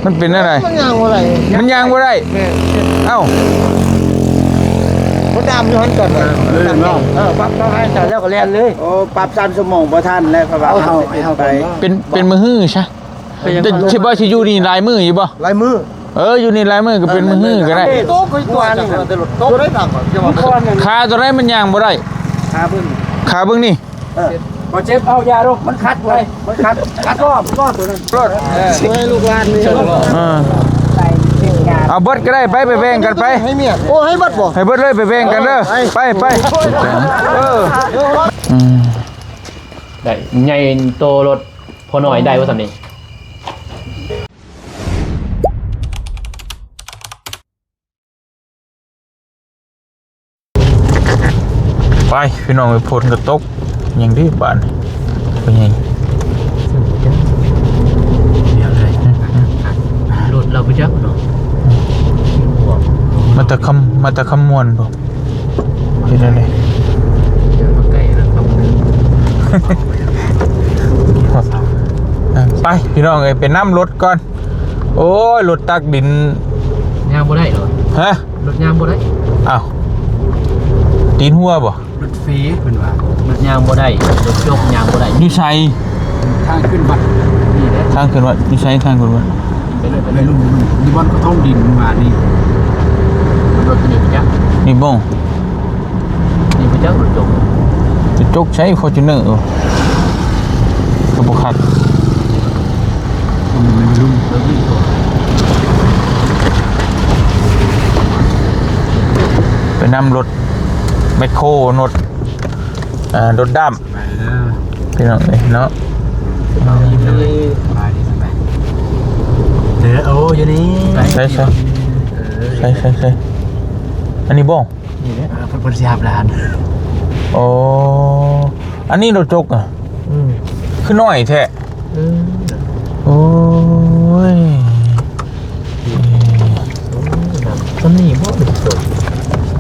ມັນເປັນແນວໃດ? ມັນຍ່າງບໍ່ໄດ້ ມັນຍ່າງບໍ່ໄດ້. ແມ່ນ. ເອົ້າ ມັນດຳຢູ່ຫັ້ນກ່ອນນະ. ເອີ ເນາະ. ເອີ ປັບເຂົາໃຫ້ຊັ້ນແລ້ວກໍແລ່ນເລີຍ. ໂອ້ ປັບສາມຊົ່ວໂມງບໍ່ທັນແລ້ວ ເພາະວ່າ ເອົາ ເຮົາ ເຮົາ ເຮົາ ເປັນ ເປັນມື້ຊະ. ເປັນຫຍັງ? ແຕ່ ຄິດວ່າຊິຢູ່ນີ້ຫຼາຍມື້ຢູ່ບໍ່? ຫຼາຍມື້. ເອີ ຢູ່ນີ້ຫຼາຍມື້ກໍເປັນມື້ກໍໄດ້. ເອີ ໂຕກກວ່ານີ້ ໂຕກໄດ້ຕາມກ່ອນ. ຂາຕົວໃດມັນຍ່າງບໍ່ໄດ້? ຂາເບິ່ງ ຂາເບິ່ງນີ້. ເອີ ບໍ່ເຈັບ ເອົາຢາໂລດ. ມັນຂັດໄວ້ ມັນຂັດ ຂັດລ້ອມ ລ້ອມຕົວນັ້ນ. ໂລດ ເອີ ໃຫ້ລູກຫຼານນີ້. ເອີ ເອົາເບິດກໍໄດ້. ໄປ ໄປແບ່ງກັນໄປ. ໃຫ້ເມຍ ໂອ້ ໃຫ້ເບິດບໍ່? ໃຫ້ເບິດເລີຍ ໄປແບ່ງກັນເດີ. ເອີ ໄປ ໄປ ໄປ. ເອີ ອືມ ໄດ້ໃຫຍ່ໂຕລົດ ພໍໜ້ອຍໄດ້ວ່າຊັ້ນນີ້. ໄປພີ່ນ້ອງເອີຍ ຝົນກໍຕົກ ຫຍັງເດບາດນີ້ ເປັນຫຍັງ? ລົດລາວໄປຈັກເນາະ ມາແຕ່ຄຳ ມາແຕ່ຄຳມ່ວນບໍ່? ເຮັດແນວໃດ? ໄປພີ່ນ້ອງເອີຍ ໄປນຳລົດກ່ອນ. ໂອ້ຍ ລົດຕັກດິນຍ່າງບໍ່ໄດ້ເນາະ. ຮະ? ລົດຍ່າງບໍ່ໄດ້. ອ້າວ ຕີນຫົວບໍ່? ລົດເຟເພິ່ນວ່າ ລົດຍ່າງບໍ່ໄດ້ ລົດຈົກຍ່າງບໍ່ໄດ້. ຢູ່ໃສ? ທາງຂຶ້ນວັດນີ້ແຫຼະ. ທາງຂຶ້ນວັດ ຢູ່ໃສທາງຂຶ້ນວັດ? ໄປເລີຍ ໄປເລີຍ ຢູ່ບ່ອນກະທົງດິນວ່ານີ້. ລົດນີ້ໄປຈັກ ນີ້ບໍ່? ນີ້ໄປຈັກລົດຈົກ ໄປຈົກໃຊ້ຟໍຈູນເນີ ກໍບໍ່ຄັກ. ໄປນຳລົດແມັກໂຄ ລົດ ເອີ ລົດດຳ ໄປເດີ ພີ່ນ້ອງເອີຍເນາະ. ເດີ ໂອ້ ຢູ່ນີ້ ໃສ່ ໃສ່ ໃສ່ ໃສ່ ອັນນີ້ບໍ່? ນີ້ແຫຼະ ເອີ ເພິ່ນ ເພິ່ນຊິຮັບຫຼານ. ໂອ້ ອັນນີ້ລົດຈົກອະ ອືມ ຄືນ້ອຍແທ້. ເອີ ໂອ້ຍ ໂອ້ຍ ສ່ຳນີ້ບໍ່ລົດຈົກ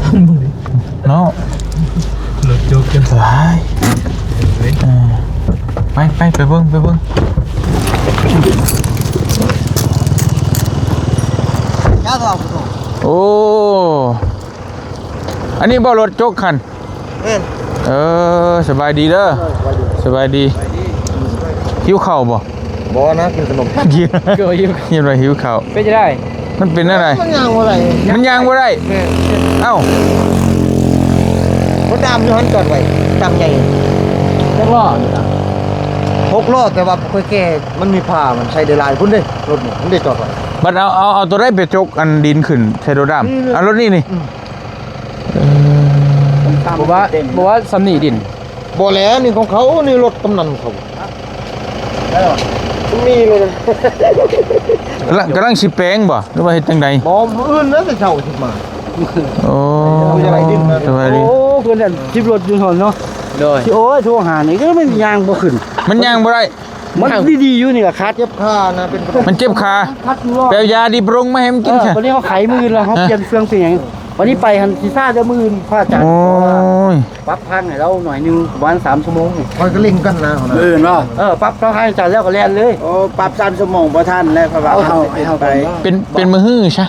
ທັງໝົດເນາະ ລົດຈົກກັນຫຼາຍ. ເອີ ໄປ ໄປ ໄປເບິ່ງ ໄປເບິ່ງ. ໂອ້ ອັນນີ້ບໍ່ລົດຈົກຫັ້ນ? ແມ່ນ. ເອີ ສະບາຍດີເດີ. ເອີ ສະບາຍດີ ສະບາຍດີ. ສະບາຍດີ. ຫິວເຂົ້າບໍ່? ບໍ່ນະ ກິນຂະໜົມ. ຫິວ ເກີ ຫິວ ເຫັນວ່າຫິວເຂົ້າ. ເປັນຈັ່ງໃດ? ມັນເປັນແນວໃດ? ມັນຍ່າງບໍ່ໄດ້ ມັນຍ່າງບໍ່ໄດ້. ແມ່ນ. ເອົ້າ ລົດດຳຢູ່ຫັ້ນຈອດໄວ້ ດຳໃຫຍ່. ຫົກລໍ້ ຫົກລໍ້ ແຕ່ວ່າບໍ່ຄ່ອຍແກ່ ມັນມີຜ້າ ມັນໃຊ້ໄດ້ຫຼາຍພຸ້ນເດ້ ລົດນີ້ ມັນໄດ້ຈອດໄວ້. ບັດເອົາ ເອົາ ເອົາຕົວໃດໄປຈົກອັນດິນຂຶ້ນໃສ່ລົດດຳ? ນີ້ ເອົາລົດນີ້ນີ້. ອືມ. ເອີ ບໍ່ວ່າ ບໍ່ວ່າສ່ຳນີ້ດິນ. ບໍ່ແຫຼະ ນີ້ຂອງເຂົາ ນີ້ລົດກຳນັນເຂົາ. ມັນມີເລີຍນະ. ກຳລັງ ກຳລັງຊິແປງບໍ່ ຫຼືວ່າເຮັດຈັ່ງໃດ? ບໍ່ ມື້ອື່ນນະ ແຕ່ເຊົ້າຊິມາ. ໂອ້ ສະບາຍດີ ໂອ້ ເພິ່ນອັນ ຊິບລົດຢູ່ຫັ້ນເນາະ. ໂດຍ. ຊິ ໂອ້ຍ ໂທຫານີ້ກໍມັນຍ່າງບໍ່ຂຶ້ນ ມັນຍ່າງບໍ່ໄດ້. ມັນດີໆຢູ່ນີ້ລະ ຄັດ ເຈັບຂານະ ເປັນ ມັນເຈັບຂາ ຄັດຢູ່. ໄປເອົາຢາດີປະລົງມາໃຫ້ມັນກິນຊະ. ເອີ ບັດນີ້ເຮົາໄຂມື້ອື່ນລະ ເຮົາປ່ຽນເຄື່ອງປ່ຽນຫຍັງ. ວັນນີ້ໄປຫັ້ນຊິຊ້າເດີມື້ອື່ນ ພະອາຈານ. ໂອ້ຍ ປັບທາງໃຫ້ລາວໜ້ອຍໜຶ່ງ ປະມານສາມຊົ່ວໂມງ. ຂ້ອຍກໍເລັ່ງກັນນະ ມື້ອື່ນບໍ່? ເອີ ປັບທາງໃຫ້ອາຈານແລ້ວກໍແລ່ນເລີຍ. ໂອ້ ປັບສາມຊົ່ວໂມງບໍ່ທັນແລ້ວ ເພາະວ່າເຮົາ ເຮົາ ເຮົາ ເຮົາ ເປັນ ເປັນມື້ຮືຊະ.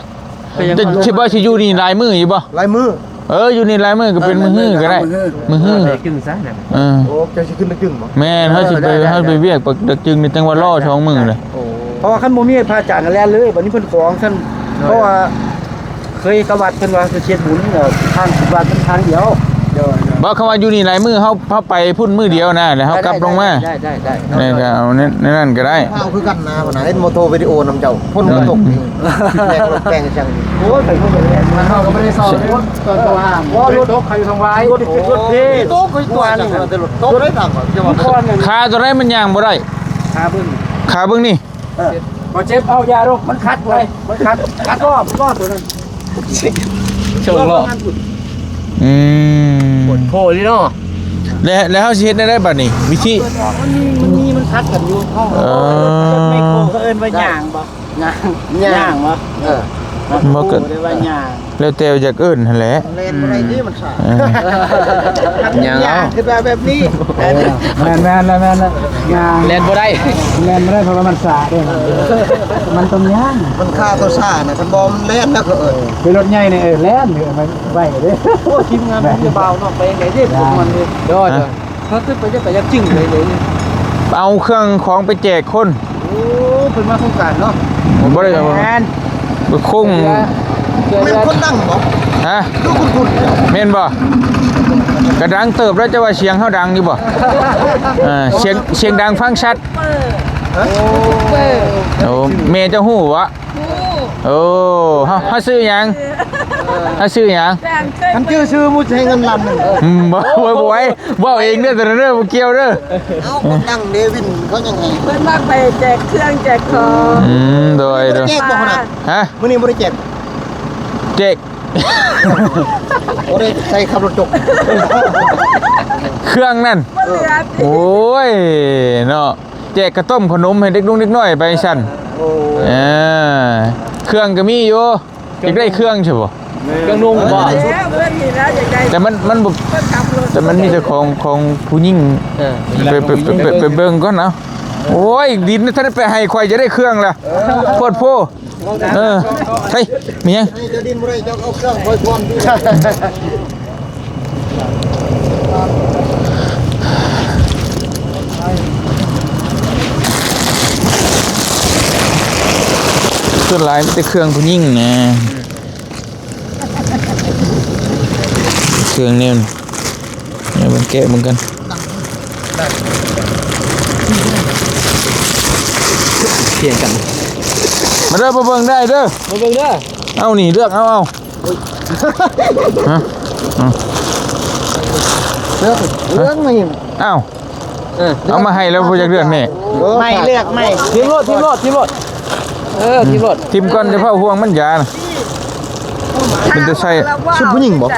ເປັນຫຍັງ ເຈົ້າຄິດວ່າຊິຢູ່ນີ້ຫຼາຍມື້ຢູ່ບໍ່? ຫຼາຍມື້. ເອີ ຢູ່ນີ້ຫຼາຍມື້ກໍເປັນມື້ຮືກໍໄດ້. ເອີ ມື້ຮື ມື້ຮື ເອີ ໄດ້ຈຶ່ງຊະນະ. ເອີ ໂອ້ ເຈົ້າຊິຂຶ້ນໄປຈຶ່ງບໍ່? ແມ່ນ ເຮົາຊິໄປ ເຮົາໄປວຽກປາກດັກຈຶ່ງນີ້ ຈັ່ງວ່າລໍສອງມື້ເລີຍ. ໂອ້ ເພາະວ່າຄັນບໍ່ມີພະອາຈານກໍແລ່ນເລີຍ ບັດນີ້ເພິ່ນຂໍຈັ່ງຊັ້ນ. ໂດຍ. ເພາະວ່າເຄີຍກັບວັດເພິ່ນວ່າເຮັດບຸນ ເອີ ທາງຂຶ້ນວັດມັນທາງດຽວ. ໂດຍ ໂດຍ. ບໍ່ ຄຳວ່າຢູ່ນີ້ຫຼາຍມື້ ເຮົາ ເຮົາໄປພຸ້ນມື້ດຽວນະ ແລ້ວເຮົາກັບລົງມາ. ໄດ້ ໄດ້ ໄດ້ ແມ່ນ ກໍເອົາໃນ ໃນນັ້ນກໍໄດ້. ເອົາຄືກັນນະ ເຫັນບໍ່ ໂທວິດີໂອນຳເຈົ້າ ຝົນກໍຕົກ. ອືມ ແມ່ນລົດແປງຈັ່ງ. ໂອ້ຍ ໄປພຸ້ນກໍແລ່ນ ເຮົາກໍບໍ່ໄດ້ສອນລົດ ກໍວ່າບໍ່ ລົດຕົກ ເຂົາຢູ່ທາງວາຍ. ລົດ ລົດເພ ໂຕກກວ່ານີ້ ແຕ່ລົດຕົກໄດ້ຕາມວ່າ ຂາຕົວໃດມັນຍ່າງບໍ່ໄດ້? ຂາເບິ່ງ ຂາເບິ່ງນີ້. ເອີ ບໍ່ເຈັບ ເອົາຢາໂລດ ມັນຂັດໄວ້ ມັນຂັດ ຂັດລ້ອມ ລ້ອມຕົວນັ້ນ ໂຊງລ້ອມ. ອືມ ໂພດເລີຍເນາະ. ແລ້ວ ແລ້ວເຮົາຊິເຮັດແນວໃດບັດນີ້? ວິທີ ມັນມີ ມັນມີ ມັນຂັດກັນຢູ່. ເອີ ເຂົາເອີ້ນວ່າຍ່າງບໍ່? ຍ່າງ ຍ່າງ ຍ່າງບໍ່? ເອີ ບໍ່ ກໍ ບໍ່ໄດ້ວ່າຍ່າງ ແລ້ວແຕ່ຢາກເອີ້ນຫັ້ນແຫຼະ ແລ່ນບໍ່ໄດ້ນີ້ມັນສາ ເອີ ຍ່າງເອົາ ຄືວ່າແບບນີ້ ແມ່ນໆ ແມ່ນໆ ຍ່າງ ແລ່ນບໍ່ໄດ້ ແລ່ນບໍ່ໄດ້ ເພາະວ່າມັນຊ້າເດ້ ມັນຕ້ອງຍ່າງ ມັນຄ່າໂຕຊ້ານະ ຄັນບໍ່ມັນແລ່ນແລ້ວກໍເອີ້ນ ຄືລົດໃຫຍ່ນີ້ ເອີ ແລ່ນ ເອີ ມັນໄວເດ້ ໂອ້ ທີມງານມີບ່າວເນາະ ໄປໄດ້ເດ້ ພວກມັນເດ້ ໂດຍ ຮະ? ເຮົາຂຶ້ນໄປຈະໄປຢາກຈິງເລີຍເລີຍ ເອົາເຄື່ອງຂອງໄປແຈກຄົນ ໂອ້ ເພິ່ນມາສົງການເນາະ ບໍ່ໄດ້ ແມ່ນ ຄົງ ແມ່ນຄົນດັງບໍ່? ຮະ? ຄືຄຸ້ນໆ ແມ່ນບໍ່? ກະດັງເຕີບແລ້ວ ຈະວ່າສຽງເຮົາດັງຢູ່ບໍ່? ເອີ ສຽງ ສຽງດັງຟັງຊັດ ໂອ້ ແມ່ເຈົ້າຮູ້ບໍ່? ໂອ້ ເຮົາ ເຮົາຊື່ຫຍັງ? ເຮົາຊື່ຫຍັງ? ຄັນຈື່ຊື່ໝູ່ຊິໃຫ້ເງິນລ້ານໜຶ່ງ ອືມ ບໍ່ ບໍ່ ບໍ່ໄຫວ ເວົ້າເອງເດີ ໂຕນັ້ນເດີ ບໍ່ກ່ຽວເດີ ເອົ້າ ຄົນດັງເດວິນເຂົາຍັງໃຫ້ ເພິ່ນມັກໄປແຈກເຄື່ອງແຈກຂອງ ອືມ ໂດຍ ໂດຍ ແຈກບໍ່ຫັ້ນນະ? ຮະ? ມື້ນີ້ບໍ່ໄດ້ແຈກ ແຈກ ບໍ່ໄດ້ໃສ່ຂັບລົດຈົກ ເຄື່ອງນັ້ນ ບໍ່ເຫຼືອຕິ ໂອ້ຍ ເນາະ ແຈກກະຕົ້ມຂະໜົມໃຫ້ເດັກລຸງເດັກນ້ອຍໄປຊັ້ນ ໂອ້ ເອີ ເຄື່ອງກໍມີຢູ່ ຢາກໄດ້ເຄື່ອງໃຊ່ບໍ່? ເຄື່ອງນຸ່ງບໍ່? ແລ້ວເພິ່ນນີ້ນະຢາກໄດ້ ແຕ່ມັນ ມັນບໍ່ ເພິ່ນຂັບລົດ ແຕ່ມັນມີແຕ່ຂອງ ຂອງຜູ້ຍິງ ເອີ ໄປ ໄປ ໄປ ໄປເບິ່ງກ່ອນເອົາ ໂອ້ຍ ດິນທັນໄດ້ໄປໃຫ້ ຂ້ອຍຈະໄດ້ເຄື່ອງລະ ເອີ ໂພດໂພ ເອີ ໄປ ມີຫຍັງ? ໃຫ້ເຈົ້າດິນບໍ່ໄດ້ ເຈົ້າເອົາເຄື່ອງຂ້ອຍກ່ອນ ສ່ວນຫຼາຍມີແຕ່ເຄື່ອງຜູ້ຍິງນະ ເຄື່ອງແນວນີ້ ໃຫ້ເບິ່ງແກະເບິ່ງກັນ ພຽງກັນ ມາເດີ ມາເບິ່ງໄດ້ເດີ ມາເບິ່ງເດີ ເອົານີ້ເລືອກເອົາ ເອົາ ຮະ ເລືອກ ເລືອກມາ ເອົາ ເອີ ເອົາມາໃຫ້ແລ້ວບໍ່ຢາກເລືອກແນ່ ໃໝ່ເລືອກໃໝ່ ຖິ້ມໂລດ ຖິ້ມໂລດ ຖິ້ມໂລດ ເອີ ຖິ້ມໂລດ ຖິ້ມກ່ອນ ຈະເຝົ້າຫ່ວງມັນຢານະ ເປັນຕາໃສ່ ຊຸດຜູ້ຍິງບໍ່?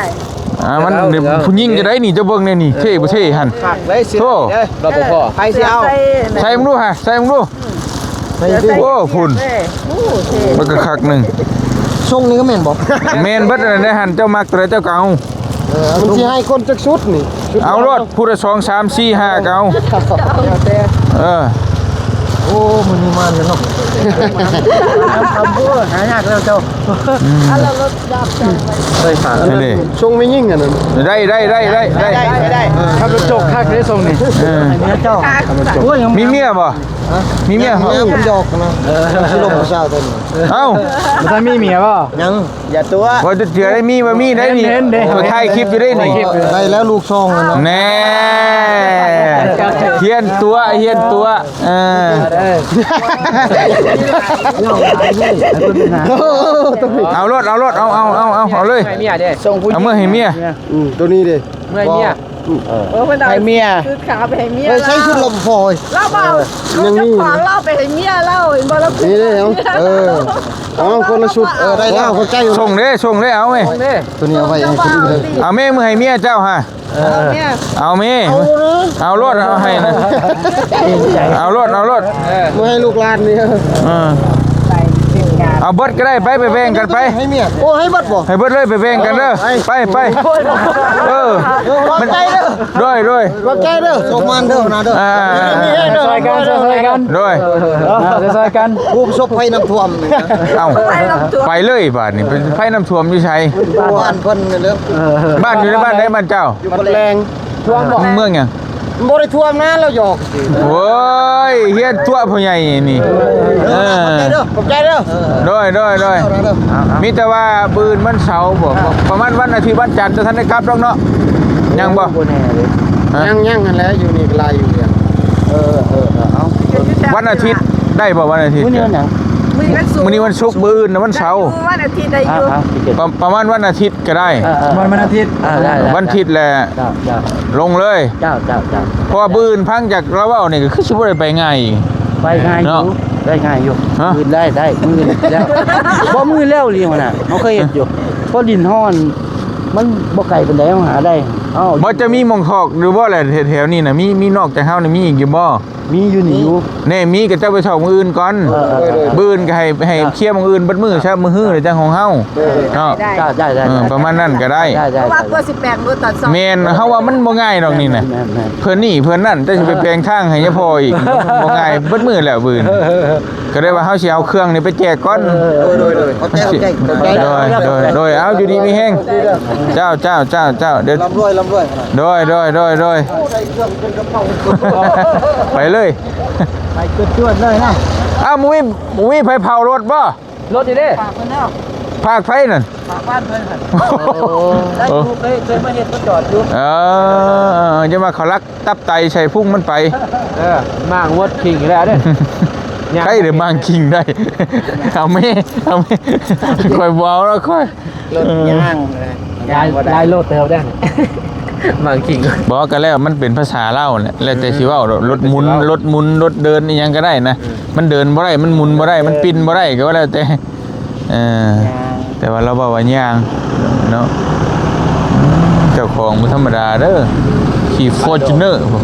ອ່າ ມັນ ເອົາ ເອົາ ຜູ້ຍິງຈະໄດ້ນີ້ ເຈົ້າເບິ່ງແນ່ນີ້ ເທ່ບໍ່ເທ່ຫັ້ນ ຄັກເລີຍ ໂທ້ ເອີ ລະບໍ່ພໍ ໃຜຊິເອົາ ໃສ່ເບິ່ງດູຫາ ໃສ່ເບິ່ງດູ ໃສ່ເບິ່ງດູ ໂອ້ ພຸ້ນ ໂອ້ ເທ່ ມັນກໍຄັກໜຶ່ງ ຊົງນີ້ກໍແມ່ນບໍ່? ແມ່ນເບິດ ອັນໃດຫັ້ນ ເຈົ້າມັກຕົວໃດເຈົ້າກໍເອົາ ເອີ ມັນຊິໃຫ້ຄົນຈັກຊຸດນີ້ ເອົາໂລດ ຜູ້ລະສອງ ສາມ ສີ່ ຫ້າ ກໍເອົາ ແລ້ວແຕ່ ເອີ ໂອ້ ມື້ນີ້ມານເນາະ ອາ ຫາຍາກແລ້ວເຈົ້າ ອືມ ເອີ ຊ່ວງແມ່ຍິງອັນນັ້ນ ໄດ້ ໄດ້ ໄດ້ ໄດ້ ໄດ້ ໄດ້ ເອີ ຂັບລົດຈົກຄັກເດ້ຊົງນີ້ ເອີ ເມຍເຈົ້າ ໂອ້ຍ ມີເມຍບໍ່? ຮະ? ມີເມຍ ເມຍມັນຫຍອກນະ ເອີ ຊິລົມຜູ້ສາວຕົວນີ້ ເອົ້າ ບໍ່ທັນມີເມຍບໍ່? ຍັງ ຢ່າຕົວະ ວ່າຈະເທື່ອໄດ້ມີ ບໍ່ມີໄດ້ນີ້ ເຫັນ ເຫັນເດ້ ເອີ ຖ່າຍຄລິບຢູ່ໄດ້ນີ້ ໄດ້ແລ້ວລູກສອງແລ້ວນະ ແນ່ ຮຽນຕົວະ ຮຽນຕົວະ ເອີ ເອົາໂລດ ເອົາໂລດ ເອົາ ເອົາ ເອົາ ເອົາເລີຍ ເອົາເມືອໃຫ້ເມຍ ອືມ ໂຕນີ້ເດ້ ເມືອໃຫ້ເມຍ ເອີ ເອີ ເພິ່ນເອົາ ໃຫ້ເມຍ ຊຸດຂາວໄປໃຫ້ເມຍ ເອີ ໃສ່ຊຸດລະພໍ ລາວເອົາ ຍັງມີ ເຈົ້າຂອງລາວໄປໃຫ້ເມຍລາວ ເຫັນບໍ່ລາວ ນີ້ເດ້ ເອົາ ເອີ ເອົາຄົນລະຊຸດ ເອີ ໄດ້ແລ້ວ ຂອບໃຈ ສົ່ງເດ້ ສົ່ງເດ້ ເອົາເວີຍ ໂຕນີ້ເອົາໄວ້ໃຫ້ຄົນອື່ນເລີຍ ເອົາແມ່ ມື້ໃຫ້ເມຍເຈົ້າຫາ ເອີ ເອົາແມ່ ເອົາໂລດ ເອົາໂລດ ເອົາໃຫ້ນະ ເອີ ເອົາໂລດ ເອົາໂລດ ເອີ ມື້ໃຫ້ລູກຫຼານນີ້ ເອີ ເອົາເບິດກໍໄດ້ ໄປ ໄປແບ່ງກັນໄປ ໃຫ້ເມຍ ໂອ້ ໃຫ້ເບິດບໍ່ ໃຫ້ເບິດເລີຍ ໄປແບ່ງກັນເດີ ໄປ ໄປ ເອີ ເອີ ຂອບໃຈເດີ ໂດຍ ໂດຍ ຂອບໃຈເດີ ໂຊກໝານເດີນະເດີ ອ່າ ຊ່ອຍກັນ ຊ່ອຍກັນ ໂດຍ ເອີ ຊ່ອຍກັນ ຜູ້ປະສົບໄພນ້ຳຖ້ວມ ເອົ້າ ໄພນ້ຳຖ້ວມ ໄປເລີຍບາດນີ້ ໄພນ້ຳຖ້ວມຢູ່ໃສ? ບ້ານເພິ່ນເດີ ເອີ ບ້ານຢູ່ໃນບ້ານໃດບ້ານເຈົ້າ? ຢູ່ປະແລງ ຖ້ວມບໍ່? ເມືອງຫຍັງ? ບໍ່ໄດ້ຖ້ວມນະ ລາວຫຍອກຊື່ ໂອ້ຍ ຮຽນຕົວະຜູ້ໃຫຍ່ນີ້ ເອີ ເອີ ຂອບໃຈເດີ ຂອບໃຈເດີ ໂດຍ ໂດຍ ໂດຍ ເອົາ ເອົາ ມີແຕ່ວ່າມື້ອື່ນວັນເສົາບໍ ເອີ ປະມານວັນອາທິດວັນຈັນຈະທັນໄດ້ກັບດອກເນາະ ຍັງບໍ່? ບໍ່ແນ່ເລີຍ ຮະ? ຍັງ ຍັງຫັ້ນແຫຼະ ຢູ່ນີ້ກໍຫຼາຍຢູ່ ເອີ ເອີ ເອີ ເອົາ ວັນອາທິດໄດ້ບໍ່? ວັນອາທິດ ມື້ນີ້ວັນຫຍັງ? ມື້ນີ້ວັນສຸກ ມື້ນີ້ວັນສຸກ ມື້ອື່ນນະວັນເສົາ ວັນອາທິດໄດ້ຢູ່ ອ່າ ອ່າ ປະ ປະມານວັນອາທິດ ກໍໄດ້ ເອີ ເອີ ວັນ ວັນອາທິດ ເອີ ໄດ້ ໄດ້ ວັນອາທິດແຫຼະ ເຈົ້າ ເຈົ້າ ລົງເລີຍ ເຈົ້າ ເຈົ້າ ເຈົ້າ ເພາະວ່າມື້ອື່ນຟັງຈາກລາວເວົ້ານີ້ກໍຄືຊິບໍ່ໄດ້ໄປງ່າຍອີກ ໄປງ່າຍຢູ່ ເນາະ ໄປງ່າຍຢູ່ ຮະ? ມື້ອື່ນໄດ້ ໄດ້ ມື້ອື່ນໄດ້ ບໍ່ ມື້ແລ້ວອີ່ຫຼີຫັ້ນນະ ເຮົາເຄີຍເຮັດຢູ່ ເພາະດິນເຮົາມັນບໍ່ໄກປານໃດ ເຮົາຫາໄດ້ ເອົ້າ ບໍ່ ຈະມີໝ່ອງຖອກຢູ່ບໍ່ແຫຼະ ແຖວໆນີ້ນະ? ມີ ມີນອກຈາກເຮົານີ້ມີອີກຢູ່ບໍ່? ມີຢູ່ນີ້ຢູ່ ແນ່ ມີກໍເຈົ້າໄປຖອກມື້ອື່ນກ່ອນ. ເອີ ເອີ ເອີ ມື້ອື່ນກໍໃຫ້ ໃຫ້ເຄຍມື້ອື່ນເບິດມື້ຊະ ມື້ຮືແລ້ວຈັ່ງຂອງເຮົາເນາະ. ໄດ້ ໄດ້ ໄດ້ ເອີ ປະມານນັ້ນກໍໄດ້ ໄດ້ ໄດ້ ເພາະວ່າ ໄດ້ ກວ່າຊິແປງລົດຕອນເຊົ້າ ແມ່ນ ເຮົາວ່າມັນບໍ່ງ່າຍດອກນີ້ນະ. ແມ່ນ ແມ່ນ ເພິ່ນນີ້ເພິ່ນນັ້ນ ເຈົ້າຊິໄປແປງທາງໃຫ້ຍາພໍ່ອີກ ບໍ່ງ່າຍ ເບິດມື້ແລ້ວມື້ອື່ນ. ກໍໄດ້ວ່າເຮົາຊິເອົາເຄື່ອງນີ້ໄປແຈກກ່ອນ. ເອີ ໂດຍ ໂດຍ ໂດຍ ເອົາ ຢູ່ດີມີແຮງ. ເຈົ້າ ເຈົ້າ ເຈົ້າ ເຈົ້າ ດຽວ ລ່ຳລວຍ ລ່ຳລວຍ. ໂດຍ ໂດຍ ໂດຍ ໂດຍ ໄປເລີຍ ໄປຈວດໆເລີຍນະ. ອ້າວ ບໍ່ມີ ບໍ່ມີໃຜເຜົາລົດບໍ່? ລົດນີ້ເດ້ ຝາກເພິ່ນແລ້ວ ຝາກໃຜນັ້ນ? ຝາກບ້ານເພິ່ນຫັ້ນ. ໂອ້ ໄດ້ຢູ່ ເຄີຍ ເຄີຍມາເຮັດ ມາຈອດຢູ່. ເອີ ຢ່າວ່າເຂົາລັກ ຕັບໄຕໃສ່ພຸງມັນໄປ. ເອີ ມ້າງວົດຄີງແລ້ວເດ້. ໃຄເດ້ມ້າງຄີງໄດ້. ເອົາແມ່ ເອົາແມ່ ຂ້ອຍບໍ່ເອົາແລ້ວຂ້ອຍ. ລົດຍ່າງ ເອີ ຍ່າງບໍ່ໄດ້ ຫຼາຍ ຫຼາຍໂລເຕີບເດ້ ມ້າງຄີງ. ບໍ່ ກໍແລ້ວ ມັນເປັນພາສາລາວແຫຼະ ແລ້ວແຕ່ຊິເວົ້າ. ລົດໝຸນ ລົດໝຸນ ລົດເດີນ ອີ່ຫຍັງກໍໄດ້ນະ. ເອີ ມັນເດີນບໍ່ໄດ້ ມັນໝຸນບໍ່ໄດ້ ມັນປິ່ນບໍ່ໄດ້ ກໍວ່າແລ້ວແຕ່. ເອີ ແຕ່ວ່າລາວເວົ້າວ່າຍ່າງເນາະ. ເຈົ້າຂອງບໍ່ທຳມະດາເດີ ຂີ່ Fortuner ພຸ້ນ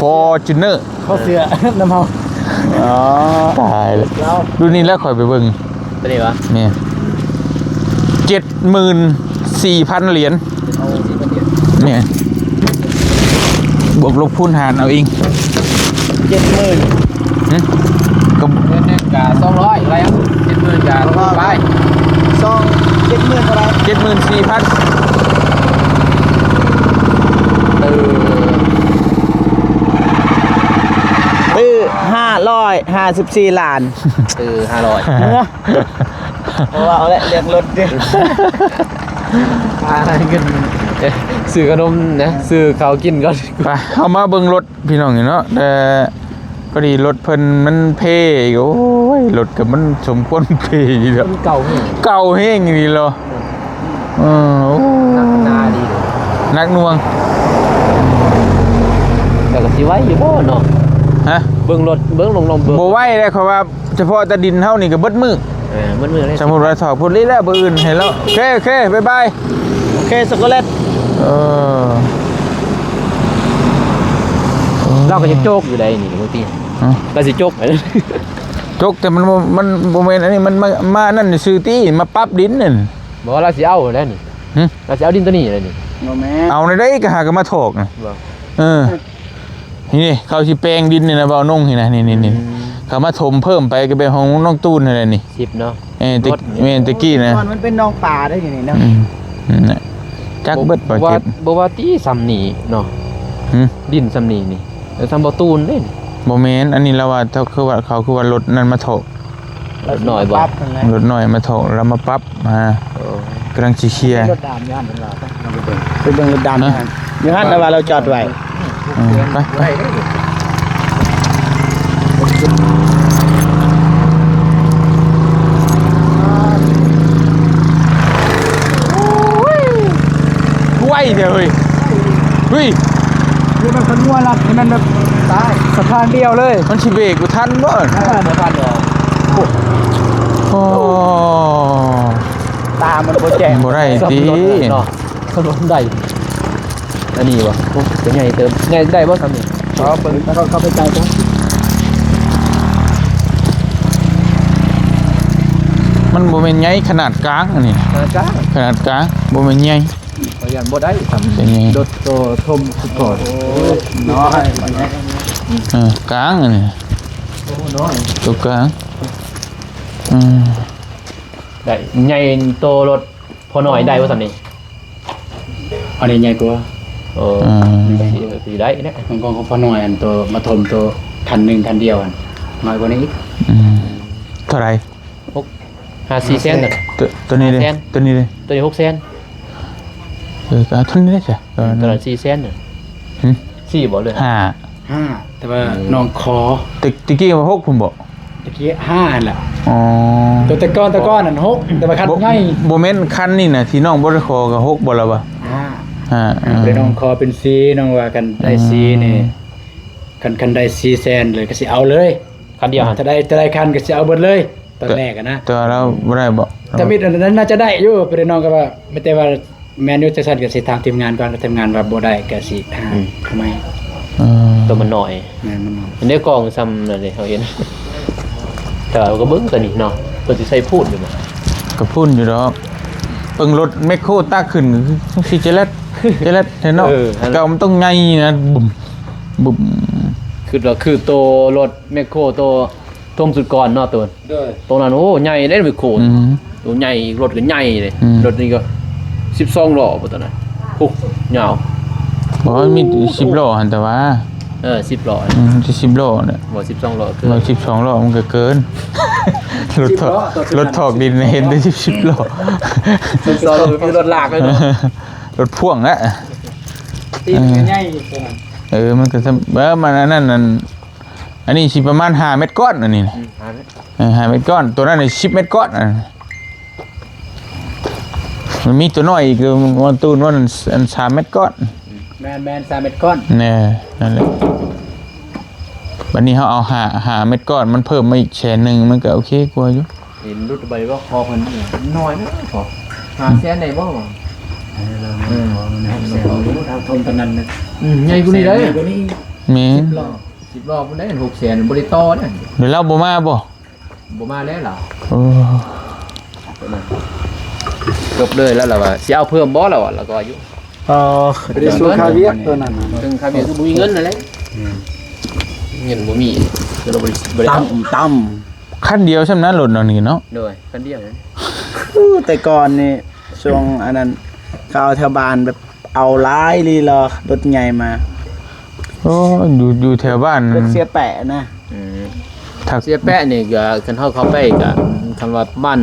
Fortuner ຂໍເສື້ອນຳເຮົາ. ອໍ ຕາຍແລ້ວ ລຸ້ນນີ້ແຫຼະຂ້ອຍໄປເບິ່ງ. ຕົວນີ້ຫວາ? ແມ່ນ ເຈັດໝື່ນສີ່ພັນຫຼຽນ. ແມ່ນ ບວກລົບຄູນຫານເອົາເອງ. ເຈັດໝື່ນ ຫຶ ກໍເດືອນໜຶ່ງກະສອງຮ້ອຍແລ້ວ ເຈັດໝື່ນກະປາຍ ສອງ ເຈັດໝື່ນເທົ່າໃດ? ເຈັດໝື່ນສີ່ພັນ. ເອີ ເອີ ຫ້າຮ້ອຍຫ້າສິບສີ່ລ້ານ. ເອີ ຫ້າຮ້ອຍ ເອີ ເພາະວ່າເອົາແຫຼະ ເລື່ອງລົດເດ້ ຫາເງິນ ເອີ ຊື້ຂະໜົມນະ ຊື້ເຂົ້າກິນກ່ອນ. ໄປ ເຮົາມາເບິ່ງລົດພີ່ນ້ອງເນາະ. ແຕ່ພໍດີລົດເພິ່ນມັນເພອີກ. ໂອ້ຍ ລົດກໍມັນສົມຄວນເພອີກແລ້ວ ມັນເກົ່າແຮງ ເກົ່າແຮງອີ່ຫຼີເນາະ. ເອີ ໂອ້ ໜັກໜາດີ ໜັກໜ່ວງ. ແຕ່ກໍຊິໄວຢູ່ບໍ່ເນາະ? ຮະ? ເບິ່ງລົດ ເບິ່ງ ລອງ ລອງເບິ່ງ. ບໍ່ໄວເດ້ ເພາະວ່າ ສະເພາະແຕ່ດິນເຮົານີ້ກໍເບິດມື້. ເອີ ເບິດມື້ເລີຍ. ສົມມຸດວ່າຖອກພຸ້ນນີ້ແລ້ວ ມື້ອື່ນໃຫ້ລາວ. ໂອເຄ ໂອເຄ ບາຍບາຍ. ໂອເຄ ຊັອກໂກແລັດ. ເອີ ລາວກໍຍັງໂຈກຢູ່ໃດນີ້ບາງທີ. ຮະ? ລາວຊິໂຈກ ໂຈກ ແຕ່ມັນບໍ່ ມັນບໍ່ແມ່ນອັນນີ້ ມັນມາ ມາອັນນັ້ນຊື່ຕິ ມາປັບດິນນັ້ນ. ບໍ່ ລາວຊິເອົາແລ້ວນີ້. ຫຶ? ລາວຊິເອົາດິນໂຕນີ້ແລ້ວນີ້. ບໍ່ແມ່ນ ເອົາແນວໃດ ກໍຫາກໍມາຖອກນະ. ບໍ່? ເອີ. ນີ້ເຂົາຊິແປງດິນນີ້ນະ ເບົານົງນີ້ນະ ນີ້ ນີ້ ນີ້ ອືມ ເຂົາມາຖົມເພີ່ມໄປ ກໍແບບຂອງນ້ອງຕູນຫັ້ນແຫຼະນີ້ ສິບເນາະ. ເອີ ແຕ່ ແມ່ນ ແຕ່ກີ້ນະ ມັນເປັນໜອງປາໄດ໋ນີ້ເນາະ. ອືມ ນັ້ນແຫຼະ ຈັກເບິດບໍ່ ວ່າ ບໍ່ວ່າຕິສ່ຳນີ້ເນາະ. ຫຶ? ດິນສ່ຳນີ້ນີ້ ແລ້ວສ່ຳເບົາຕູນເດ້. ບໍ່ແມ່ນ ອັນນີ້ລາວວ່າ ເຂົາຄືວ່າ ເຂົາຄືວ່າລົດນັ້ນມາຖອກ ລົດນ້ອຍບໍ່? ປັບຫັ້ນແຫຼະ ລົດນ້ອຍມາຖອກ ລາວມາປັບ. ອ່າ ໂອ້ ກຳລັງຊິເຄຍ ລົດດາມຢູ່ຫັ້ນເພິ່ນວ່າ ໄປເບິ່ງ ໄປເບິ່ງລົດດາມຢູ່ຫັ້ນ. ຢູ່ຫັ້ນລາວວ່າລາວຈອດໄວ້. ເອີ ໄປ ໄປ. ໄວແທ້ເຮີ້ຍ ເຮີ້ຍ. ຄືມັນຄັນງົວລັດໃຫ້ມັນແບບຕາຍ ສະພານດຽວເລີຍ ມັນຊິເບຣກບໍ່ທັນບໍ່? ບໍ່ທັນດອກ. ໂອ້ ຕາມັນບໍ່ແຈ້ງ ບໍ່ໄດ້ຕິເນາະ. ເຂົາລົງໄດ້ ອັນນີ້ວະ ໂອ້ ກໍໃຫຍ່ເຕີບ ໃຫຍ່ໄດ້ບໍ່ສ່ຳນີ້? ເອົາເບິ່ງ ເຂົ້າ ເຂົ້າໄປໃກ້ເບິ່ງ. ມັນບໍ່ແມ່ນໃຫຍ່ ຂະໜາດກາງອັນນີ້ ຂະໜາດກາງ ຂະໜາດກາງ ບໍ່ແມ່ນໃຫຍ່. ຂ້ອຍຢ້ານບໍ່ໄດ້ສ່ຳນີ້ ລົດໂຕຖົມສະປອດ. ໂອ້ຍ ນ້ອຍ ເອີ ກາງອັນນີ້ ໂຕນ້ອຍ ໂຕກາງ. ອືມ ໄດ້ໃຫຍ່ໂຕລົດພໍ່ນ້ອຍໄດ້ບໍ່ສ່ຳນີ້? ອັນນີ້ໃຫຍ່ກວ່າ. ເອີ ອືມ ຊິ ຊິໄດ້ແຫຼະ ຂອງ ຂອງພໍ່ນ້ອຍ ອັນໂຕມາຖົມໂຕຄັນໜຶ່ງຄັນດຽວຫັ້ນ ນ້ອຍກວ່ານີ້ອີກ. ອືມ ເທົ່າໃດ? ຫົກ ຫ້າ ສີ່ແສນ. ໂຕ ໂຕນີ້ເດ້? ຫ້າແສນ. ໂຕນີ້ເດ້? ໂຕນີ້ຫົກແສນ. ເອີ ກໍເອົາເທົ່ານີ້ເດ້ຊະ. ເອີ ໂຕນັ້ນສີ່ແສນນະ. ຫຶ? ສີ່ບໍ່ເລີຍ? ຫ້າ ຫ້າ ແຕ່ວ່າ ອືມ ນ້ອງຂໍ ແຕ່ ແຕ່ກີ້ວ່າຫົກພຸ້ນບໍ່? ແຕ່ກີ້ຫ້າຫັ້ນແຫຼະ. ອໍ ໂຕແຕ່ກ່ອນ ແຕ່ກ່ອນຫັ້ນຫົກ ແຕ່ວ່າຄັນໃຫຍ່ ບໍ່ແມ່ນຄັນນີ້ນະ ທີ່ນ້ອງບໍ່ໄດ້ຂໍກໍຫົກບໍ່ລະວະ? ຫ້າ ຫ້າ. ເອີ ແຕ່ນ້ອງຂໍເປັນສີ່ ນ້ອງວ່າຄັນໄດ້ສີ່ນີ້ ອືມ ຄັນ ຄັນໄດ້ສີ່ແສນເລີຍກໍຊິເອົາເລີຍ ຄັນດຽວຫັ້ນ ຖ້າໄດ້ ຖ້າໄດ້ຄັນກໍຊິເອົາເບິດເລີຍ ຕອນແລກຫັ້ນນະ. ແຕ່ວ່າລາວບໍ່ໄດ້ບໍ່? ທຳອິດອັນນັ້ນໜ້າຈະໄດ້ຢູ່ ແຕ່ນ້ອງກໍວ່າ ແຕ່ວ່າ ແມ່ນຢູ່ ຈັ່ງຊັ້ນກໍຊິຖາມທີມງານກ່ອນ ຖ້າທີມງານວ່າບໍ່ໄດ້ກໍຊິຫາ ອືມ ເອົາໃໝ່. ເອີ ຕົວມັນໜ້ອຍ ແມ່ນ ມັນໜ້ອຍ. ອັນນີ້ກ້ອງສ່ຳນັ້ນເດ້ ເຮົາເຫັນ ແຕ່ວ່າກໍເບິ່ງຕົວນີ້ເນາະ ເພິ່ນຊິໃສ່ພູນຢູ່ບໍ່? ກໍພູນຢູ່ດອກ ເບິ່ງລົດແມັກໂຄຕັກຂຶ້ນ ຄືຊິຈະແລັດ ຈະແລັດແທ້ເນາະ. ເອີ ເກົ່າມັນຕ້ອງໃຫຍ່ນະ ບຶມ ບຶມ ຄືວ່າຄືໂຕລົດແມັກໂຄໂຕ ໂຕສຸດກ່ອນເນາະ ໂຕ ໂຕນັ້ນ ໂອ້ ໃຫຍ່ເດ້ ແມັກໂຄ ອືມ ໂຕໃຫຍ່ ລົດກໍໃຫຍ່ເດ້ ອືມ ລົດນີ້ກໍສິບສອງລໍ້ບໍ່ ໂຕນັ້ນ ໂອ້ ຍາວ. ບໍ່ ມັນມີສິບລໍ້ຫັ້ນ ແຕ່ວ່າ ເອີ ສິບລໍ້ ອືມ ຊິສິບລໍ້ແຫຼະ ບໍ່ ສິບສອງລໍ້ເກີນ ບໍ່ ສິບສອງລໍ້ມັນກໍເກີນ ລົດຖອກ ລົດຖອກດິນເຫັນແຕ່ສິບ ສິບລໍ້ ສິບສອງລໍ້ຄືລົດລາກເລີຍເນາະ ລົດພ່ວງແຫຼະ ຕີນກໍໃຫຍ່ຢູ່ໂຕນັ້ນ ເອີ ມັນກໍສ່ຳ ເອີ ມັນອັນນັ້ນ ອັນ ອັນນີ້ຊິປະມານຫ້າແມັດກ້ອນ ອັນນີ້ນະ ອືມ ຫ້າແມັດ ເອີ ຫ້າແມັດກ້ອນ ໂຕນັ້ນສິບແມັດກ້ອນ ອັນ ມັນມີໂຕນ້ອຍອີກ ເອີ ວ່າຕູ້ນັ້ນ ອັນ ສາມແມັດກ້ອນ ແມ່ນໆ ສາມແມັດກ້ອນ ແນ່ ນັ້ນແຫຼະ. ບັດນີ້ເຮົາເອົາຫ້າ ຫ້າແມັດກ້ອນ ມັນເພີ່ມມາອີກແສນໜຶ່ງ ມັນກໍໂອເຄກວ່າຢູ່. ເຫັນຫຼຸດໄປວ່າຂໍເພິ່ນໜ້ອຍນະ ຂໍຫ້າແສນໄດ້ບໍ່? ເອີ ເອີ ເຮົາທົມປານນັ້ນນະ ອືມ ໃຫຍ່ກວ່ານີ້ໄດ໋ ໃຫຍ່ກວ່ານີ້ ແມ່ນ ສິບລໍ້ ສິບລໍ້ພຸ້ນໄດ໋ ຫົກແສນ ບໍ່ໄດ້ຕໍ່ເດ້ ແລ້ວລາວບໍ່ມາບໍ່? ບໍ່ມາແລ້ວລາວ ໂອ້ ຈົບເລີຍແລ້ວລາວວ່າ ຊິເອົາເພີ່ມບໍ່ລາວວ່າ ລາວກໍວ່າຢູ່ ອໍ ໄປສູ່ຄ່າວຽກໂຕນັ້ນນະ ເຖິງຄ່າວຽກຄືບໍ່ມີເງິນນັ້ນແຫຼະ ອືມ ເງິນບໍ່ມີ ກໍເລີຍບໍ່ໄດ້ ບໍ່ໄດ້ເອົາ ຕ່ຳ ຕ່ຳ ຄັນດຽວສ່ຳນັ້ນ ລົດເຮົານີ້ເນາະ ໂດຍ ຄັນດຽວນັ້ນ ໂອ້ ແຕ່ກ່ອນນີ້ ຊ່ວງອັນນັ້ນ ເຂົາເອົາແຖວບ້ານແບບ ເອົາຫຼາຍອີ່ຫຼີເນາະ ລົດໃຫຍ່ມາ ໂອ້ ຢູ່ ຢູ່ແຖວບ້ານ ລົດເສຍແປະນະ ອືມ ຖ້າເສຍແປະນີ້ກໍ ຄັນເຮົາເຂົ້າໄປກໍ ຄັນວ່າປະມານ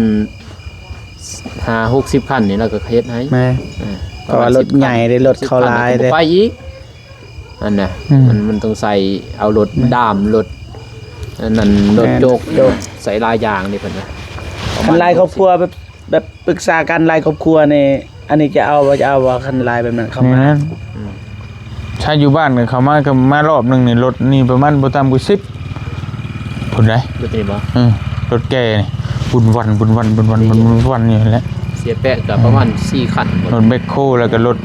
ຫ້າຫົກສິບຄັນນີ້ ລາວກໍເຮັດໃຫ້ ແມ່ນ ເອີ ເພາະວ່າລົດໃຫຍ່ເດ້ ລົດເຂົາຫຼາຍເດ້ ໄປອີກ ອັນນະ ອືມ ມັນ ມັນຕ້ອງໃສ່ເອົາລົດ ແມ່ນ ດາມ ລົດອັນນັ້ນ ລົດ ແມ່ນ ໂຈກ ໂຈກ ໃສ່ຫຼາຍຢ່າງເດ້ເພິ່ນວ່າ ຄັນຫຼາຍຄອບຄົວແບບ ແບບປຶກສາກັນຫຼາຍຄອບຄົວນີ້ ອັນນີ້ຈະເອົາບໍ່ ຈະເອົາບໍ່ ຄັນຫຼາຍແບບນັ້ນເຂົ້າມາ ແມ່ນ ອືມ ຖ້າຢູ່ບ້ານກໍເຂົ້າມາ ກໍມາລອບໜຶ່ງນີ້ ລົດນີ້ປະມານບໍ່ຕ່ຳກວ່າສິບພຸ້ນໃດ໋ ລົດນີ້ບໍ່? ເອີ ລົດແກ່ນີ້ ວຸ່ນວັນ ວຸ່ນວັນ ວຸ່ນວັນ ວຸ່ນວັນຢູ່ຫັ້ນແຫຼະ ເສຍແປະກໍປະມານ ເອີ ສີ່ຄັນ ລົດແບັກໂຄ ແລ້ວກໍລົດ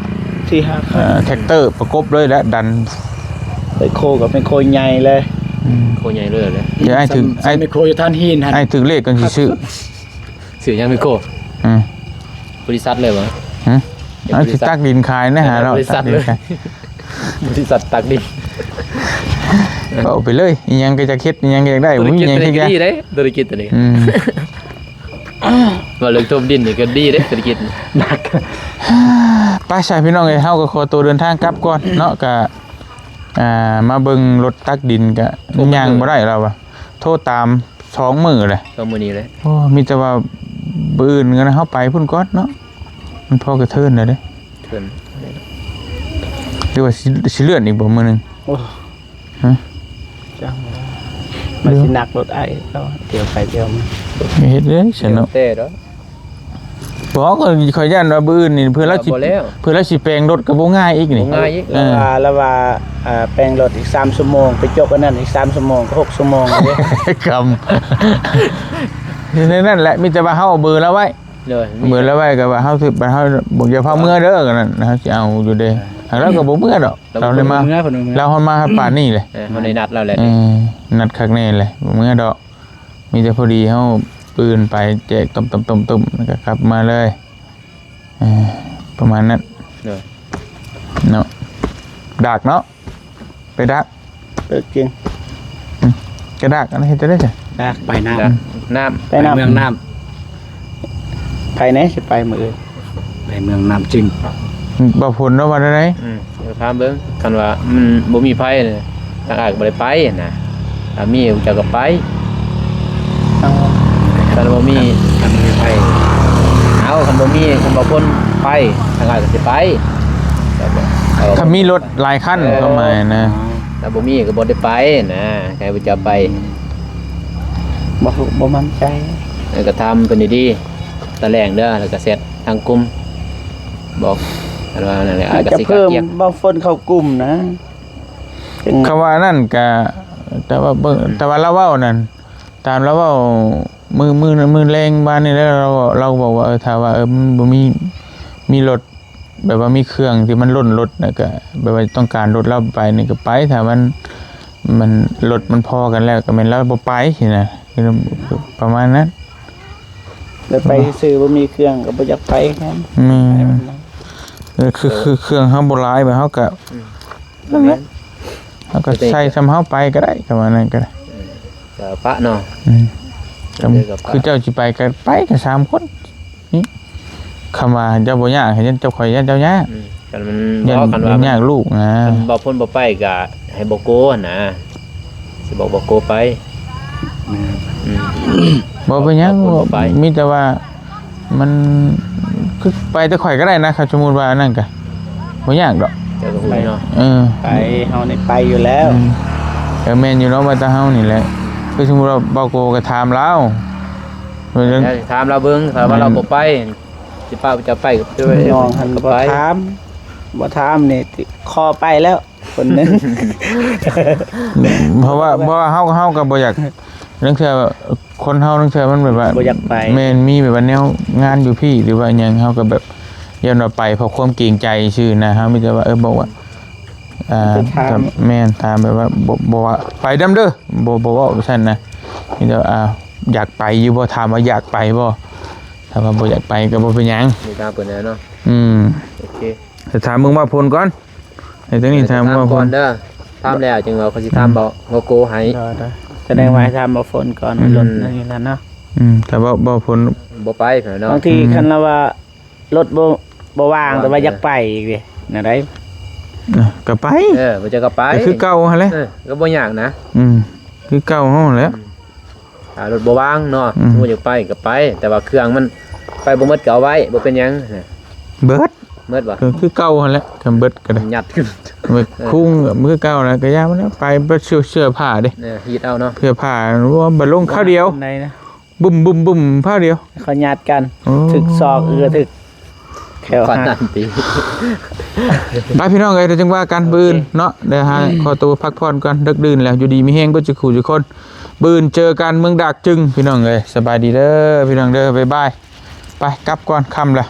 ສີ່ຫ້າຄັນ ເອີ ແທັກເຕີປະກົບເລີຍແຫຼະ ດັນ ແບັກໂຄກັບແບັກໂຄໃຫຍ່ເລີຍ ອືມ ໂຄໃຫຍ່ເລີຍແຫຼະ ດຽວອ້າຍຖືກ ອ້າຍ ແມ່ນໂຄຢູ່ທ່ານຫີນຫັ້ນ ອ້າຍຖືກເລກກ່ອນຊິຊື້ ຊື້ຫຍັງແມ່ໂຄ? ອືມ ບໍລິສັດເລີຍບໍ່? ຫຶ? ເຮັດບໍລິສັດ ເອົາຊິຕັກດິນຂາຍນະ ຫາເນາະ ບໍລິສັດເລີຍ ຕັກດິນຂາຍ ບໍລິສັດຕັກດິນ ເວົ້າໄປເລີຍ ອີ່ຫຍັງກໍຢາກເຮັດ ອີ່ຫຍັງກໍຢາກໄດ້ ບໍ່ມີຫຍັງ ທຸລະກິດຕົວນີ້ກໍດີເດ້ ທຸລະກິດຕົວນີ້ ອືມ ເວົ້າເລື່ອງຖົມດິນນີ້ກໍດີເດ້ ທຸລະກິດ ໄປຊະພີ່ນ້ອງເອີຍ ເຮົາກໍຂໍຕົວເດີນທາງກັບກ່ອນເນາະ ກໍ ອ່າ ມາເບິ່ງລົດຕັກດິນກໍ ໂທ ຍ່າງບໍ່ໄດ້ແລ້ວວ່າ ໂທຕາມ ສອງມື້ແຫຼະ ສອງມື້ນີ້ແຫຼະ ໂອ້ ມີແຕ່ວ່າມື້ອື່ນເຮົາໄປພຸ້ນກ່ອນເນາະ ມັນພໍກະເທີນແລ້ວເດ້ ເທີນ ຫຼືວ່າຊິ ຊິເລື່ອນອີກບໍ່ມື້ໜຶ່ງ? ໂອ້ ຮະ ຈັກວ່າ ມັນຊິໜັກລົດອ້າຍເນາະ ທ່ຽວໄປທ່ຽວມາ ເຮັດເລີຍຊັ້ນເນາະ ແຕ່ດອກ ບໍ່ ຂ້ອຍ ຂ້ອຍຢ້ານວ່າມື້ອື່ນນີ້ ເພື່ອລາວຊິ ບໍ່ແລ້ວ ເພື່ອລາວຊິແປງລົດກໍບໍ່ງ່າຍອີກນີ້ ບໍ່ງ່າຍອີກ ເອີ ລາວວ່າ ລາວວ່າ ອ່າ ແປງລົດອີກສາມຊົ່ວໂມງ ໄປຈົບອັນນັ້ນອີກສາມຊົ່ວໂມງ ກໍຫົກຊົ່ວໂມງເດ້ ກຳ ແນວນັ້ນແຫຼະ ມີແຕ່ວ່າເຮົາເອົາເບີລາວໄວ້ ໂດຍ ເບີລາວໄວ້ກໍວ່າເຮົາ ເຮົາ ບໍ່ ຢ່າພາເມືອເດີ ກໍນັ້ນ ເຮົາຊິເອົາຢູ່ເດ້ ແລ້ວກໍບໍ່ເມືອດອກ ລາວໄດ້ມາ ລາວຮອດມາຮອດປານນີ້ແຫຼະ ເອີ ເຮົາໄດ້ນັດລາວແຫຼະ ເອີ ນັດຄັກແນ່ແຫຼະ ບໍ່ເມືອດອກ ມີແຕ່ພໍດີເຮົາປືນໄປແຈກ ຕົມໆໆໆ ແລ້ວກໍກັບມາເລີຍ ເອີ ປະມານນັ້ນ ໂດຍ ເນາະ ດາກເນາະ ໄປດາກ ເອີ ເກັ່ງ ອືມ ກະດາກ ອັນນັ້ນເຮັດຈັ່ງໃດຊະ? ດາກ ໄປນຳ ດາກ ນຳ ໄປນຳ ໄປເມືອງນຳ ໄປແດ່ ຊິໄປມື້ອື່ນ ໄປເມືອງນຳຈຶງ ບໍ່ຜົນເນາະ ວ່າແນວໃດ? ອືມ ຖາມເບິ່ງ ຄັນວ່າມັນບໍ່ມີໃຜນີ້ ທາງອ້າຍກໍບໍ່ໄດ້ໄປນະ ຖ້າມີເຈົ້າກໍໄປ ເອົາ ຄັນບໍ່ມີ ຄັນມີໃຜ ເອົາ ຄັນບໍ່ມີ ຄັນບໍ່ພົນໄປ ທາງອ້າຍກໍຊິໄປ ເອົາ ຄັນມີລົດຫຼາຍຄັນ ເອີ ຄວາມໝາຍນະ ຖ້າບໍ່ມີກໍບໍ່ໄດ້ໄປນະ ໃຫ້ເຈົ້າໄປ ບໍ່ ບໍ່ໝັ້ນໃຈ ເອີ ກໍຖາມເພິ່ນດີໆ ຕາແລງເດີ ແລ້ວກໍແຊັດທາງກຸ່ມ ບອກ ອັນວ່ານັ້ນແຫຼະ ອາດຈະ ກໍຊິກະກຽມ ບາງຄົນເຂົ້າກຸ່ມນະ ຄຳວ່ານັ້ນກະ ແຕ່ວ່າເບິ່ງ ອືມ ແຕ່ວ່າລາວເວົ້ານັ້ນ ຕາມລາວເວົ້າ ມື້ ມື້ ມື້ແລງວານນີ້ແຫຼະ ລາວ ລາວບອກວ່າ ເອີ ຖ້າວ່າ ເອີ ມັນບໍ່ມີ ມີລົດ ແບບວ່າມີເຄື່ອງທີ່ມັນລົ້ນລົດນະ ກະແບບວ່າຕ້ອງການລົດລາວໄປນີ້ກະໄປ ຖ້າມັນ ມັນລົດມັນພໍກັນແລ້ວກະແມ່ນລາວບໍ່ໄປຊີ້ນະ ຄືປະມານນັ້ນ. ແບບໄປຊື່ໆ ບໍ່ມີເຄື່ອງກະບໍ່ຢາກໄປຄືກັນ. ແມ່ນ ເອີ ຄື ຄືເຄື່ອງເຮົາບໍ່ຫຼາຍ ແບບເຮົາກະ ອືມ ນັ້ນແຫຼະ ແມ່ນ ເຮົາກະໃສ່ສ່ຳເຮົາໄປກະໄດ້ ກະວ່ານັ້ນກະໄດ້ ເອີ ກະປະເນາະ. ອືມ ກະຄືເຈົ້າຊິໄປກະໄປກະສາມຄົນນີ້ ຄຳວ່າເຈົ້າບໍ່ຍາກ ຢ້ານເຈົ້າ ຂ້ອຍຢ້ານເຈົ້າຍາກ. ອືມ ຄັນມັນ ຢ້ານ ຢ້ານຍາກລູກນະ ຄັນບໍ່ພົ້ນບໍ່ໄປກະໃຫ້ບໍ່ໂກຫັ້ນນະ ຊິບອກບໍ່ໂກໄປ. ແມ່ນ ອືມ ບໍ່ເປັນຫຍັງ ບໍ່ພົ້ນບໍ່ໄປ ມີແຕ່ວ່າ ມັນ ຄືໄປແຕ່ຂ້ອຍກະໄດ້ນະ ຄັນສົມມຸດວ່າອັນນັ້ນກະບໍ່ຍາກດອກ ເຈົ້າກະຮູ້ເນາະ. ເອີ ໄປ ເຮົານີ້ໄປຢູ່ແລ້ວ. ອືມ ເອີ ແມ່ນຢູ່ເນາະ ວ່າແຕ່ເຮົານີ້ແຫຼະ ຄືສົມມຸດວ່າບ່າວໂກກະຖາມລາວ ເອີ ຖາມລາວເບິ່ງ ຖ້າວ່າລາວບໍ່ໄປ ຊິພາເຈົ້າໄປກະໄປ ນ້ອງຫັ້ນບໍ່ຖາມ ບໍ່ຖາມນີ້ຂໍໄປແລ້ວ ຄົນໜຶ່ງ ເພາະວ່າ ເພາະວ່າເຮົາ ເຮົາກະບໍ່ຢາກ ລາງເທື່ອຄົນເຮົາລາງເທື່ອມັນແບບວ່າ ບໍ່ຢາກໄປ ແມ່ນ ມີແບບວ່າແນວງານຢູ່ພີ້ ຫຼືວ່າຫຍັງ ເຮົາກະແບບຢ້ານວ່າໄປເພາະຄວາມເກງໃຈຊື່ນະ ເຮົາມີແຕ່ວ່າ ເອີ ບອກວ່າ ອ່າ ຖາມ ແມ່ນ ຖາມແບບວ່າ ບໍ່ ບໍ່ວ່າໄປນຳເດີ ບໍ່ ບໍ່ເວົ້າຊັ້ນນະ ມີແຕ່ວ່າ ອ່າ ຢາກໄປຢູ່ບໍ່ ຖາມວ່າຢາກໄປບໍ່ ຖ້າວ່າບໍ່ຢາກໄປກະບໍ່ເປັນຫຍັງ ນີ້ຖາມເພິ່ນແລ້ວເນາະ. ອືມ ໂອເຄ ຖາມເບິ່ງບ່າວພົ້ນກ່ອນ ໃຫ້ທາງນີ້ຖາມບ່າວພົ້ນ ຖາມກ່ອນເດີ ຖາມແລ້ວຈຶ່ງວ່າຂ້ອຍຊິຖາມ ອືມ ບ່າວໂກໃຫ້. ໂດຍໆ ສະແດງວ່າໃຫ້ຖາມບ່າວພົ້ນກ່ອນ ອືມ ລົດນັ້ນນີ້ແຫຼະເນາະ. ອືມ ຖ້າບ່າວ ບ່າວພົ້ນບໍ່ໄປເນາະ ບາງທີ ອືມ ຄັນລາວວ່າລົດບໍ່ ບໍ່ວ່າງ ແຕ່ວ່າຢາກໄປອີກເດ ແນວໃດ ນະ ກະໄປ ເອີ ບໍ່ຈະກະໄປ ກະຄືເກົ່າຫັ້ນແຫຼະ ເອີ ກະບໍ່ຍາກນະ. ອືມ ຄືເກົ່າຫັ້ນແຫຼະ ອືມ ຖ້າລົດບໍ່ວ່າງເນາະ ອືມ ສົມມຸດຢາກໄປກະໄປ ແຕ່ວ່າເຄື່ອງມັນໄປບໍ່ໝົດກະເອົາໄວ້ ບໍ່ເປັນຫຍັງ. ເບິດ ເບິດຫວາ ກະຄືເກົ່າຫັ້ນແຫຼະ ຄັນເບິດກະໄດ້ ຍັດຂຶ້ນ ເບິດ ເອີ ຄຸງກະຄືເກົ່າຫັ້ນແຫຼະ ກະຢ່າມັນແຫຼະ ໄປເບິດເສື້ອ ເສື້ອຜ້າເດ ເອີ ຮີດເອົາເນາະ ເສື້ອຜ້າ ບໍ່ ບາດລົງຄາວດຽວ ໄດ້ນະ ບຶ້ມໆໆ ຄາວດຽວ ເຂົາຍາດກັນ ໂອ້ ຖືກສອກເອື້ອ ຖືກແຂ້ວຫັກ ປານນັ້ນຕິ. ໄປພີ່ນ້ອງເອີຍ ດຽວຈຶ່ງວ່າກັນ ໂອເຄ ມື້ອື່ນເນາະ ດຽວຫາ ອືມ ຂໍໂຕພັກຜ່ອນກ່ອນ ດຶກດື່ນແລ້ວ ຢູ່ດີມີແຮງເບິດສູ່ຄູ່ສູ່ຄົນ ມື້ອື່ນເຈີກັນເມືອງດາກຈຶງ ພີ່ນ້ອງເອີຍ. ສະບາຍດີເດີພີ່ນ້ອງເດີ ບາຍບາຍ ໄປ ກັບກ່ອນ ຄ່ຳແລ້ວ.